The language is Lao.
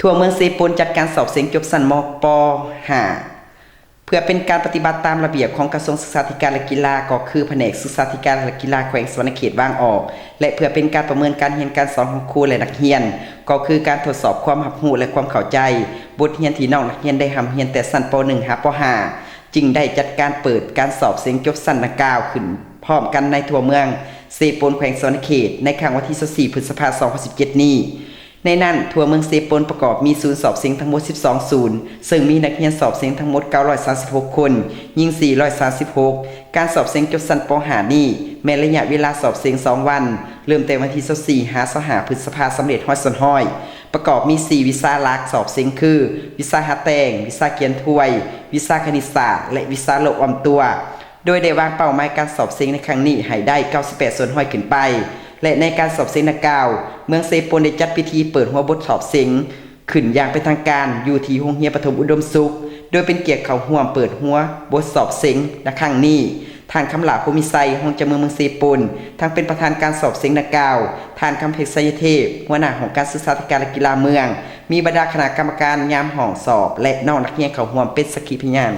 ທົ່ວເມືອງເຊໂປນຈັດການສອບເສັງຈົບຊັ້ນ ມ.ປ.ຫ້າ ເພື່ອເປັນການປະຕິບັດຕາມລະບຽບຂອງກະຊວງສຶກສາທິການ ແລະ ກິລາ ກໍຄືພະແນກສຶກສາທິການ ແລະ ກິລາແຂວງສະຫວັນນະເຂດວາງອອກ ແລະ ເພື່ອເປັນການປະເມີນການຮຽນການສອນຂອງຄູ ແລະ ນັກຮຽນ ກໍຄືການທົດສອບຄວາມຮັບຮູ້ ແລະ ຄວາມເຂົ້າໃຈ ບົດຮຽນທີ່ນ້ອງນັກຮຽນໄດ້ຮ່ຳຮຽນແຕ່ຊັ້ນ ປ.ໜຶ່ງ ຫາ ປ.ຫ້າ ຈຶ່ງໄດ້ຈັດການເປີດການສອບເສັງຈົບຊັ້ນດັ່ງກ່າວຂຶ້ນພ້ອມກັນໃນທົ່ວເມືອງເຊໂປນ ແຂວງສະຫວັນນະເຂດ ໃນຄັ້ງວັນທີຊາວສີ່ ພຶດສະພາ ສອງພັນສິບເຈັດນີ້. ໃນນັ້ນ, ທົ່ວເມືອງເຊໂປນປະກອບມີສູນສອບເສັງທັງໝົດສິບສອງສູນ, ເຊິ່ງມີນັກຮຽນສອບເສັງທັງໝົດເກົ້າຮ້ອຍສາມສິບຫົກຄົນ, ຍິງສີ່ຮ້ອຍສາມສິບຫົກ. ການສອບເສັງຈົບຊັ້ນ ປ.ຫ້າ ນີ້ ແມ່ນໄລຍະເວລາສອບເສັງສອງວັນ, ເລີ່ມແຕ່ວັນທີຊາວສີ່ ຫາ ຊາວຫ້າ ພຶດສະພາ ສຳເລັດຮ້ອຍສ່ວນຮ້ອຍ. ປະກອບມີສີ່ວິຊາຫຼັກສອບເສັງຄື ວິຊາຫາແຕ່ງ, ວິຊາຂຽນທວຍ, ວິຊາຄະນິດສາດ ແລະ ວິຊາໂລກອ້ອມຕົວ. ໂດຍໄດ້ວາງເປົ້າໝາຍການສອບເສັງໃນຄັ້ງນີ້ໃຫ້ໄດ້ເກົ້າສິບແປດສ່ວນຮ້ອຍຂຶ້ນໄປ ແລະ ໃນການສອບເສັງດັ່ງກ່າວ, ເມືອງເຊໂປນໄດ້ຈັດພິທີເປີດຫົວບົດສອບເສັງຂຶ້ນຢ່າງເປັນທາງການຢູ່ທີ່ໂຮງຮຽນປະຖົມອຸດົມສຸກ. ໂດຍເປັນກຽດເຂົ້າຮ່ວມເປີດຫົວບົດສອບເສັງໃນຄັ້ງນີ້, ທ່ານ ຄຳຫຼ້າ ພົມມິໄຊ ຮອງເຈົ້າເມືອງເມືອງເຊໂປນ ທັງເປັນປະທານການສອບເສັງດັ່ງກ່າວ, ທ່ານ ຄຳເພັງ ໄຊຍະເທບ ຫົວໜ້າຫ້ອງການສຶກສາທິການ ແລະ ກິລາເມືອງ, ມີບັນດາຄະນະກຳມະການຍາມຫ້ອງສອບ ແລະ ນ້ອງນັກຮຽນເຂົ້າຮ່ວມເປັນສັກຂີພະຍານ.